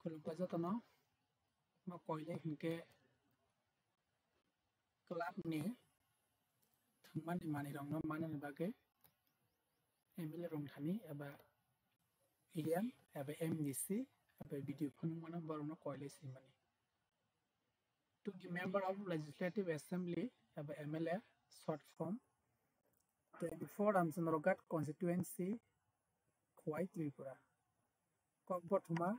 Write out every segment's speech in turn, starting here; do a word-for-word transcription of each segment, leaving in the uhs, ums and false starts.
Khulumkha jotono. Ma koile hinkhe club ni thwngmani manwi rokno manani bagwi M L A rongthani eba E M eba M D C eba B D O phunukmano borokno koile swimani. To the member of Legislative Assembly eba M L A, short form, twenty-four Ramchandra Ghat constituency, Khowai, Tripura. Kokbothoma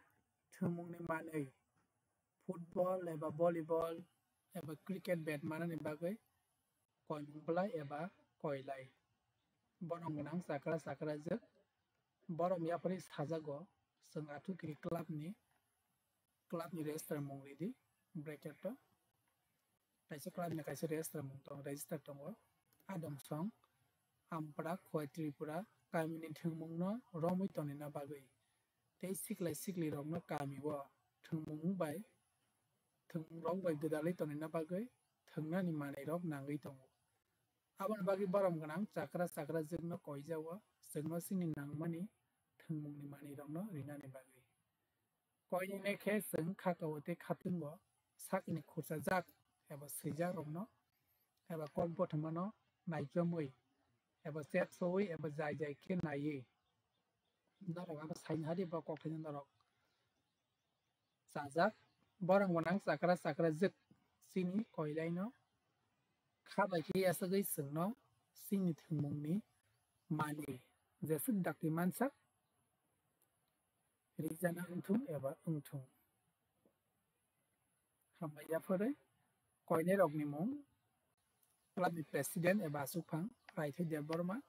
thwngmungni manwi football eba volleyball eba cricket bat manani bagwi koimung bwlai eba koilai. Borom gwnang chakra chakrajwk, borom yaphari sajago, chwng athukiri club ni, club ni register mung ridi, bracket o. Kaisa club ni kaisa register mung tongo, register tongo. Adong song, Ampra, Khowai Tripura, kamini thwngmungno romwi tonina bagwi. Tei siklai sikli rokno kami o thwngmung bai, thwngmung rok bai gwdalwi tonina bagwi thwngnani manwi rok nangwi tongo. Aboni bagwi borom gwnang chakra chakrajwkno koijago, chwngno chini nangmani thwngmungni manwi rokno rinani bagwi. Koinene khe chwng khakao tei khatungo sakni khurchajak eba swijak rokno eba kokbothomano naichomwi eba chepsowi eba jai jai khe naiwi norok abo saini hadi bo kokthaino norok chajak. Borom gwnang chakra chakrajwk chini koilaino kha bai khe yachagwi chwngno chini thwngmungni manwi jeswk dakti mansak rijana wngthung eba wngthung. Hambai yaphare koinai rokni mung club ni president eba aswkphang Raithai Debbarma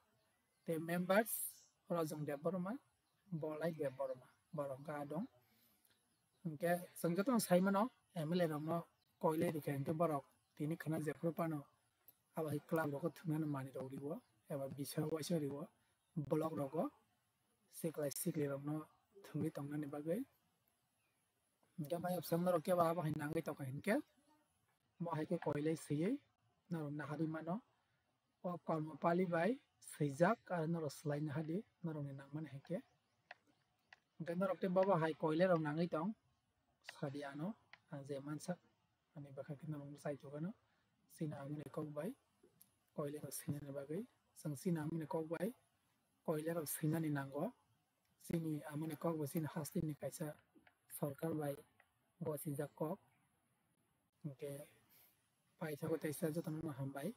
tei members Rojong Debbarma, Bolai Debbarma, borok ga dong. Hwnkhe chwng jotono saimano M L A rokno koilai rikha hwnkhe borok tini khwna jephru phano abo hai club rokno thwngnani manwi rok riwo eba bisa waisa riwo, block rogo siklai sikli rokno thwngwi tongnani bagwi. Hwnkhe bai option norok kebo abo hai nangwi tongkha hinkhe, mo hai khe koilai swiwi norok naharwi mano. O kormo pali bai swijak aro norok swlai nahadi norokni nangmani hai khe. Hwnkhe norok tei bobo hai koilai rok nangwi tong sadi ano ang je mansak ani bwkha khe norok chai tongano chini amoni kok bai koilai rok swinani bagwi chwng chini amoni kok bai koilai rok swinani nango. Chini amoni kok bo chini hasteni kaisa sorkar bai gosijak kok. Hwnkhe paithago teisa jotono hambai.